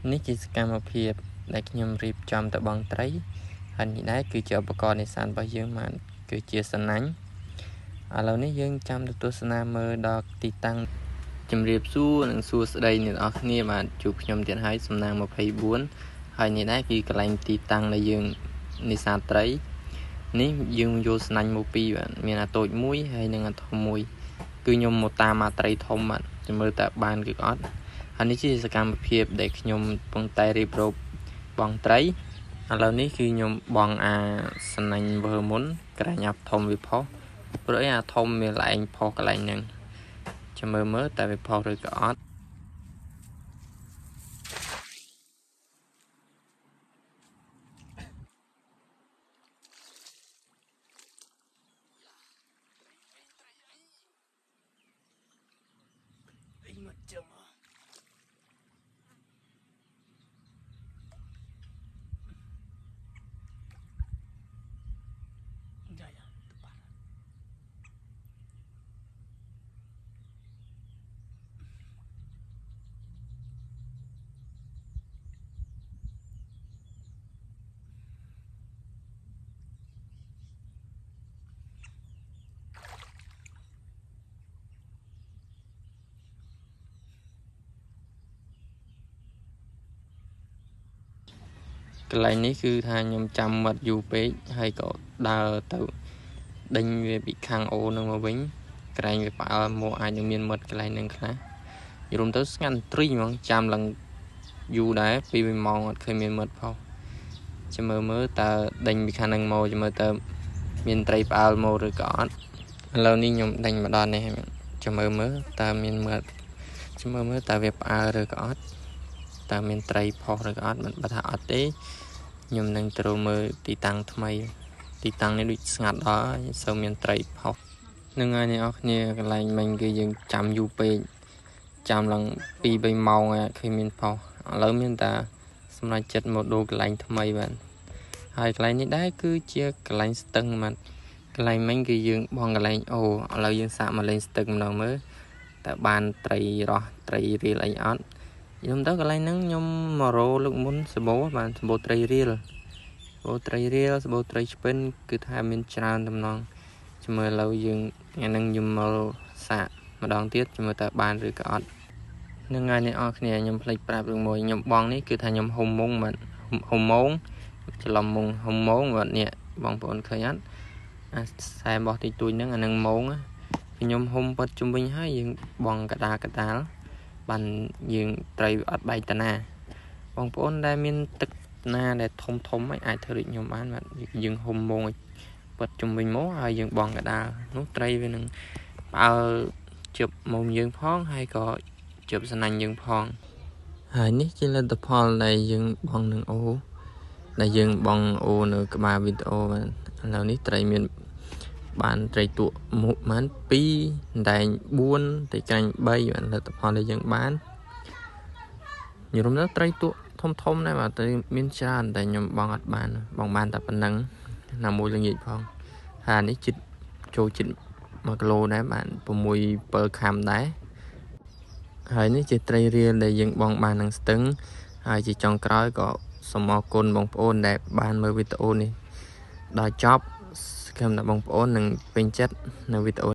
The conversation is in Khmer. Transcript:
នេះជាសកម្មភាពដែលខ្ញុំរៀបចំទៅបងត្រីហើយនេះដែរគឺជាឧបករណ៍នេសាទរបស់យើងបានគឺជាសំណាញ់ឥឡូវនេះយើងចាំទៅទស្សនាមើលដល់ទីតាំងជំរាបសួរនិងសួស្តីអ្នកនរគ្នាបាទជួបខ្ញុំទៀតហើយសំណាង24ហើយនេះដែរគឺកន្លែងទីតាំងដែលយើងនេសាទត្រីនេះយើងយកស្នាញ់មកពីរបាទមានអាតូចមួយហើយនិងអាធំមួយគឺខ្ញុំមកតាមអាត្រីធំបាទចាំមើលតើបានគឺអត់ហើយនេះជាសកម្មភាពដែលខ្ញុំកំពុងតែរៀបរាប់បងត្រីឥឡូវនេះគឺខ្ញុំបងអាស្នាញ់វើមុនក្រែងអាធំវាផុសព្រោះអីអាធំមានឡែងផុសកន្លែងហ្នឹងចាំមើលមើលតើវាផុសឬក៏អត់កន្លែងនេះគឺថាខ្ញុំចាំមាត់យូរពេកហើយក៏ដើរទៅដេញវាពីខាងអូនឹងមកវិញក្រែងវាផ្អើលមកអាចនឹងមានមាត់កន្លែងនឹងខ្លះយល់ទៅស្ងាត់ត្រីហ្មងចាំឡើងយូរដែរពី1ម៉ោងអត់ឃើញមានមាត់ផងចាំមើលមើលតើដេញពីខាងនឹងមកចាំមើលតើមានត្រីផ្អើលមកឬក៏អត់ឥឡូវនេះខ្ញុំដេញមកដល់នេះចាំមើលមើលតើមានមាត់ចាំមើលមើលតើវាផ្អើលឬក៏អត់តើមានត្រីផុសឬក៏អត់មិនបើថាអត់ទេខ្ញុំនឹងត្រូវមើលទីតាំងថ្មីទីតាំងនេះដូចស្ងាត់ដល់សូវមានត្រីផុសនឹងហើយអ្នកនរគ្នាកន្លែងមិញគឺយើងចាំយូរពេកចាំឡើង2 3ម៉ោងហើយឃើញមានផុសឥឡូវមានតែសម្រាប់ចិត្តមកដូរកន្លែងថ្មីបាទហើយកន្លែងនេះដែរគឺជាកន្លែងស្ទឹងបាទកន្លែងមិញគឺយើងបងកន្លែងអូឥឡូវយើងសាកមកលេងស្ទឹងម្ដងមើលតើបានត្រីរស់ត្រីរៀលអីអត់ខ្ញុំទៅកន្លែងហ្នឹងខ្ញុំមករលើកមុនសម្បូរបានសម្បូរត្រីរៀលសម្បូរត្រីរៀលសម្បូរត្រីឆ្ពិនគឺថាមានច្រើនតំណងចាំមើលឥឡូវយើងថ្ងៃហ្នឹងខ្ញុំមកសាកម្ដងទៀតចាំមើលតើបានឬក៏អត់នឹងហើយអ្នកនរគ្នាខ្ញុំភ្លេចប្រាប់រឿងមួយខ្ញុំបងនេះគឺថាខ្ញុំហុំមុងបាទហុំម៉ងច្រឡំមុងហុំម៉ងបាទនេះបងប្អូនឃើញអត់អាខ្សែរបស់ទីទួយហ្នឹងអានឹងម៉ងខ្ញុំហុំប៉ិតជុំវិញហើយយើងបងកដាលកដាលបានយើងត្រីអត់បែកតាណាបងប្អូនដែលមានទឹកណាដែលធំធំហើយអាចធ្វើដូចខ្ញុំបានបាទយើងហុំម៉ងឲ្យប៉ិតជុំវិញមកហើយយើងបងកដាលនោះត្រីវានឹងផ្អើលជឹបមុំយើងផងហើយក៏ជឹបស្នាញ់យើងផងហើយនេះជាលទ្ធផលដែលយើងបងនឹងអូដែលយើងបងអូនៅក្បាលវីដេអូបាទឥឡូវនេះត្រីមានបានត្រីតក់មុខបាន2ដែង4ត្រីក្រាញ់3បានលទ្ធផលដែលយើងបានញរំទៅត្រីតក់ធំធំដែរបាទត្រីមានច្រើនតែខ្ញុំបងអត់បានបងបានតែប៉ុណ្ណឹងណាមួយល្ងាចផងហើយនេះចិត្តចូលចិត្ត1គីឡូដែរបាន6 7ខាំដែរហើយនេះជាត្រីរៀលដែលយើងបងបាននឹងស្ទឹងហើយជាចុងក្រោយក៏សូមអរគុណបងប្អូនដែលបានមើលវីដេអូនេះដល់ចប់ខ្ញុំថាបងប្អូននឹងពេញចិត្តនៅវីដេអូ